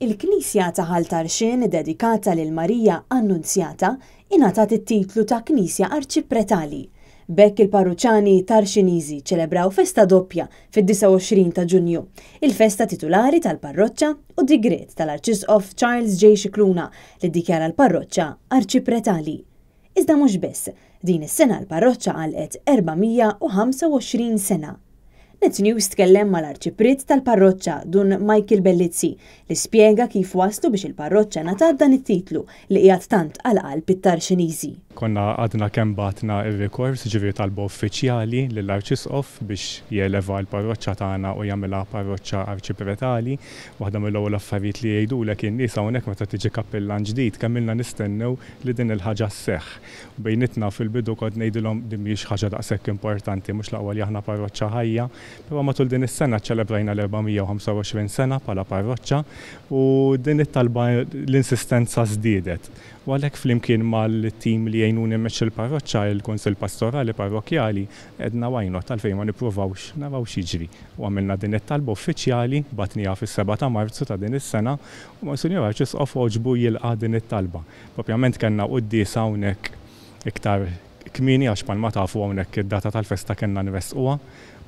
Il-knisja ta' Ħal Tarxien iddedikata lil Marija Annunzjata ingħatat it-titlu ta' Knisja Arċipretali. B'hekk il-parruċċani Tarxiniżi ċċelebraw festa doppja fid-29 ta' Ġunju, il-festa titulari tal-parroċċa u d-digriet tal-Arċisqof Charles J. Scicluna li ddikjara l-parroċċa Arċipretali. Iżda mhux biss, din is-sena l-parroċċa għalqet 425 sena. Net News tkellem mal-Arċipriet tal-parroċċa, Dun Michael Bellizzi, li spjega kif waslu biex il-parroċċa ngħatat dan it-titlu li qiegħed tant għal qalb it-Tarxiniżi. Konna għadna kemm bagħtna r-rikors, jiġifieri talba uffiċjali lill-Arċisqof biex jeleva l-parroċċa tagħna u jagħmilha parroċċa arċipretali. Waħda mill-ewwel affarijiet li jgħidulek in-nies hawnhekk meta tiġi kappillan ġdid, kemm ilna nistennew li din il-ħaġa sseħħ. Bejnitna fil-bidu kont ngħidilhom din mhijiex ħaġa daqshekk importanti, mhux l-aqwa li aħna parroċċa ħajja. Però matul din is-sena ċċelebrajna l-425 sena bħala parroċċa u din it-talba l-insistenza żdiedet. U għalhekk flimkien mal-tim li jgħinuni mmexxi l-parroċċa, il-Kunsill Pastorali Parrokkjali, għedna why not, għalfejn ma nippruvawx naraw x'jiġri. U għamilna din it-talba uffiċjali, bgħatniha fis-sebgħa ta' Marzu ta' din is-sena u Monsinjur Arċisqof għoġbu jilqa' din it-talba. Propjament kellna quddiesa hawnhekk iktar kmieni għax bħalma tafu hawnhekk id-data tal-festa kellna nressquha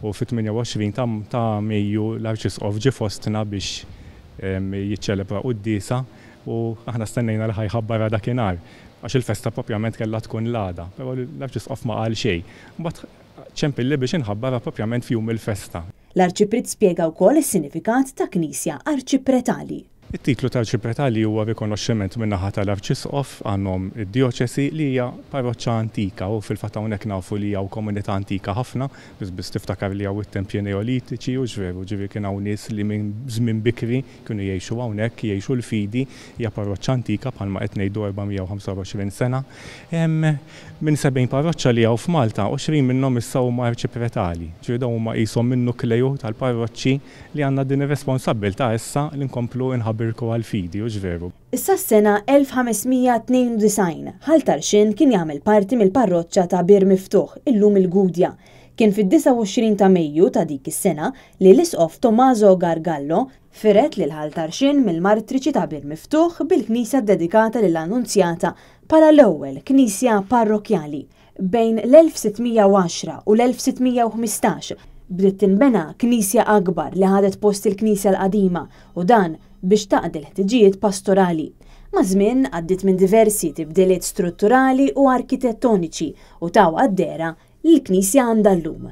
u fit-28 ta' ta' Mejju l-Arċisqof ġie fostna biex jiċċelebra quddiesa u aħna stennejna li ħa jħabbarha dakinhar għax il-festa propjament kellha tkun l-għada. Però l-Arċisqof ma qal xejn. Imbagħad ċempilli biex inħabbarha propjament f'jum il-festa. L-Arċipriet spjega wkoll is-sinifikat ta' knisja arċipretali. It-titlu ta' Arċipretali huwa rikonoxximent min-naħa tal-Arċisqof għan-nom id-djoċesi li hija parroċċa antika u fil-fatt hawnhekk nafu li hawn komunità antika ħafna, biss biss tiftakar li hawn it-tempji Neolitiċi hux veru, ġifieri kien hawn nies li minn żmien bikri kienu jgħixu hawnhekk, jgħixu l-fidi, hija parroċċa antika bħalma qed ngħidu 425 sena. Minn 70 parroċċa li hawn f'Malta, 20 minnhom issa huma arċipretali, ġifieri dawn huma qishom in-nukleju tal-parroċċi Li għandna din ir-responsabbiltà issa li nkomplu nħabirku għall-fidi, hux veru? Sas-sena 1592, Ħal Tarxien kien jagħmel parti mill-parroċċa ta' Bir Miftuħ, illum il-Gudja. Kien fid-29 ta' Mejju ta' dik is-sena li l-Isqof Tommaso Gargallo fired lil Ħal Tarxien mill-Martriċi ta' Bir Miftuħ bil-knisja ddedikata lill-Annunzjata bħala l-ewwel knisja parrokkjali. Bejn l-1610 u l-1615 bdiet tinbena knisja akbar li ħadet post il-knisja l-qadima u dan biex taqdi l-ħtiġijiet pastorali. Maż-żmien għaddiet minn diversi tibdiliet strutturali u arkitettoniċi u taw għad-dehra li l-knisja għandha llum.